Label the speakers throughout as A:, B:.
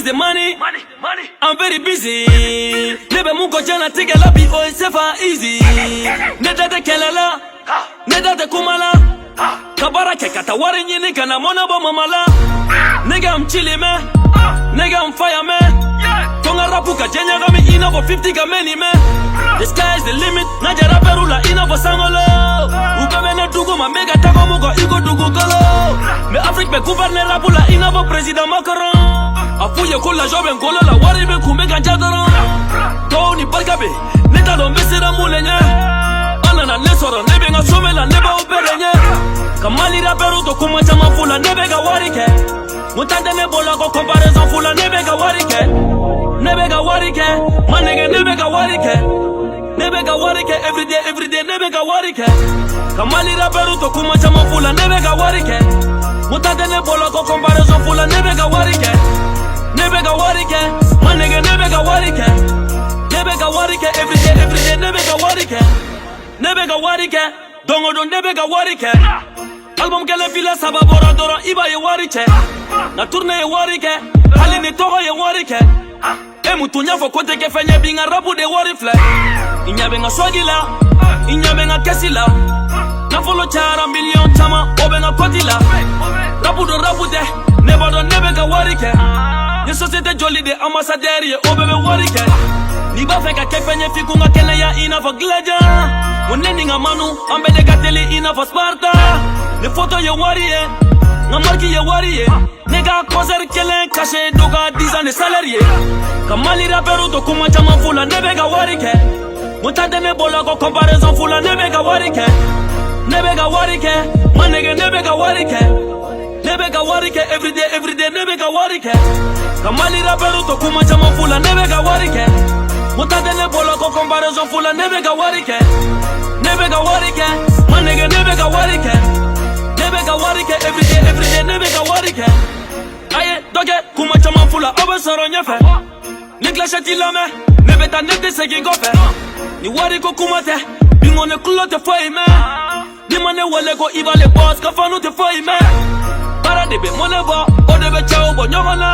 A: Chase the money,
B: Money, money.
A: I'm very busy. Ne bɛ mun kɔ diɲɛlatigɛ la bi, o ye sefa easy. Ne da tɛ kɛlɛ la, ne da tɛ kuma la. Ka baara kɛ ka taa wari ɲini ka na mɔnɛ bɔ mama la. Nigga, I'm chilling, man. Nigga, I'm fire, man. Fo n ka rap ka diɲɛ ɲagami i n'a fɔ 50 ka mɛn nin mɛn. The sky is the limit. N'a jara bɛr'u la i n'a fɔ sankolo. U bɛɛ bɛ ne dugu ma, n bɛ ka taga mun kɔ i ko dugukolo. Mais Afrique bɛ gouverner rap la i n'a fɔ président Macron. A f'u ye ko l'argent bɛ n kolo la, wari bɛ kun bɛ ka ja dɔrɔn. Tɔw ni barika bɛ, ne t'a dɔn n bɛ siran mun le ɲɛ. An nana ne sɔrɔ, ne bɛ n ka somɛ la, ne b'aw bɛɛ de ɲɛ. Ka Mali rappeurw to kuma caman fu la, ne bɛ ka wari kɛ. Mun tan tɛ ne bolo ko comparaison fu la, ne bɛ ka wari kɛ. Ne bɛ ka wari kɛ, ma nɛgɛ, ne bɛ ka wari kɛ. Ne bɛ ka wari kɛ everyday, everyday, ne bɛ ka wari kɛ. Ka Mali rappeurw to kuma caman fu la, ne bɛ ka wari kɛ. Mun tan tɛ ne bolo ko comparaison fu la, ne bɛ ka wari kɛ. Ne bɛ ka wari kɛ, ma nɛgɛ, ne bɛ ka wari kɛ. Ne bɛ ka wari kɛ everyday, everyday, ne bɛ ka wari kɛ. Ne bɛ ka wari kɛ, don o don ne bɛ ka wari kɛ. Album kelen fila saba bɔra dɔrɔn, i b'a ye wari cɛ. Nka tournée ye wari kɛ, hali ni tɔgɔ ye wari kɛ. E mun tun y'a fɔ ko tɛ kɛ fɛn ye bi, n ka rap de wari filɛ. I ɲɛ bɛ n ka swag la, i ɲɛ bɛ n ka kɛsi la. Nafolo cayara miliyɔn caman, o bɛ n ka compte la. Rap don, rap tɛ, ne b'a dɔn ne bɛ ka wari kɛ. N ye société joli de ambassadeur ye, o bɛɛ bɛ wari kɛ. N'i b'a fɛ ka kɛ fɛn ye, f'i kun ka kɛnɛya i n'a fɔ Gilajan. Ko ne ni n ka manu, an bɛɛ de ka teli i n'a fɔ Sparta. Ni photo ye wari ye, n ka marque ye wari ye. Ne ka concert kelen cachet dɔ ka 10 ans de salaire ye. Ka Mali rappeurw to kuma caman fu la, ne bɛ ka wari kɛ. Mun tan tɛ ne bolo ko comparaison fu la, ne bɛ ka wari kɛ. Ne bɛ ka wari kɛ, ma nɛgɛ, ne bɛ ka wari kɛ. Ne bɛ ka wari kɛ everyday, everyday, ne bɛ ka wari kɛ. Ka Mali rappeurw to kuma caman fu la, ne bɛ ka wari kɛ. Mun tan tɛ ne bolo ko comparaison fu la, ne bɛ ka wari kɛ. Ne bɛ ka wari kɛ, ma nɛgɛ, ne bɛ ka wari kɛ. Ne bɛ ka wari kɛ everyday, everyday, ne bɛ ka wari kɛ. A ye dɔ kɛ kuma caman fu la, aw bɛ sɔrɔ ɲɛfɛ. Ni clash t'i lamɛn, ne bɛ taa, ne tɛ segin kɔfɛ. Ni wari ko kuma tɛ, bi ŋɔni kulo tɛ foyi mɛn. Ni ma ne wele ko Iba le boss, ka fanu tɛ foyi mɛn. Baara de bɛ mɔnɛ bɔ, o de bɛ cɛw bɔ ɲɔgɔn na.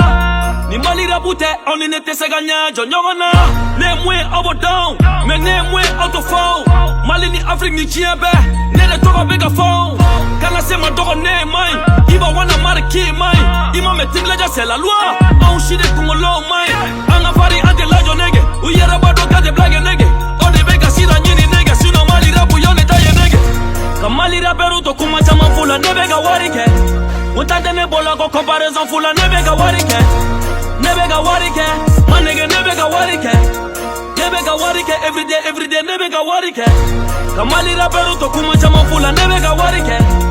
A: Ni Mali rap tɛ, aw ni ne tɛ se ka ɲɛ jɔ ɲɔgɔn na. Ne ye mun ye, aw b'o dɔn, mais ne ye mun ye, aw t'o fɔ. Mali ni Afrique ni diɲɛ bɛɛ, ne de tɔgɔ bɛ ka fɔ. Kana se ma dɔgɔ, ne man ɲi. Iba wana mari k'i man ɲi. I ma mɛn Tigilaja, c'est la loi. Anw si de kunkolo man ɲi. An ka farin, an tɛ lajɔ nege. U yɛrɛ b'a dɔn k'a tɛ blague nege. O de bɛ ka sira ɲini nege. Sinon Mali rap y'anw de ta ye nege. Ka Mali rappeurw to kuma caman fu la, ne bɛ ka wari kɛ. Mun tan tɛ ne bolo ko comparaison fu la, ne bɛ ka wari kɛ. Ne bɛ ka wari kɛ, ma nɛgɛ, ne bɛ ka wari kɛ. Ne bɛ ka wari kɛ everyday, everyday, ne bɛ ka wari kɛ. Ka Mali rappeurw to kuma caman fu la, ne bɛ ka wari kɛ.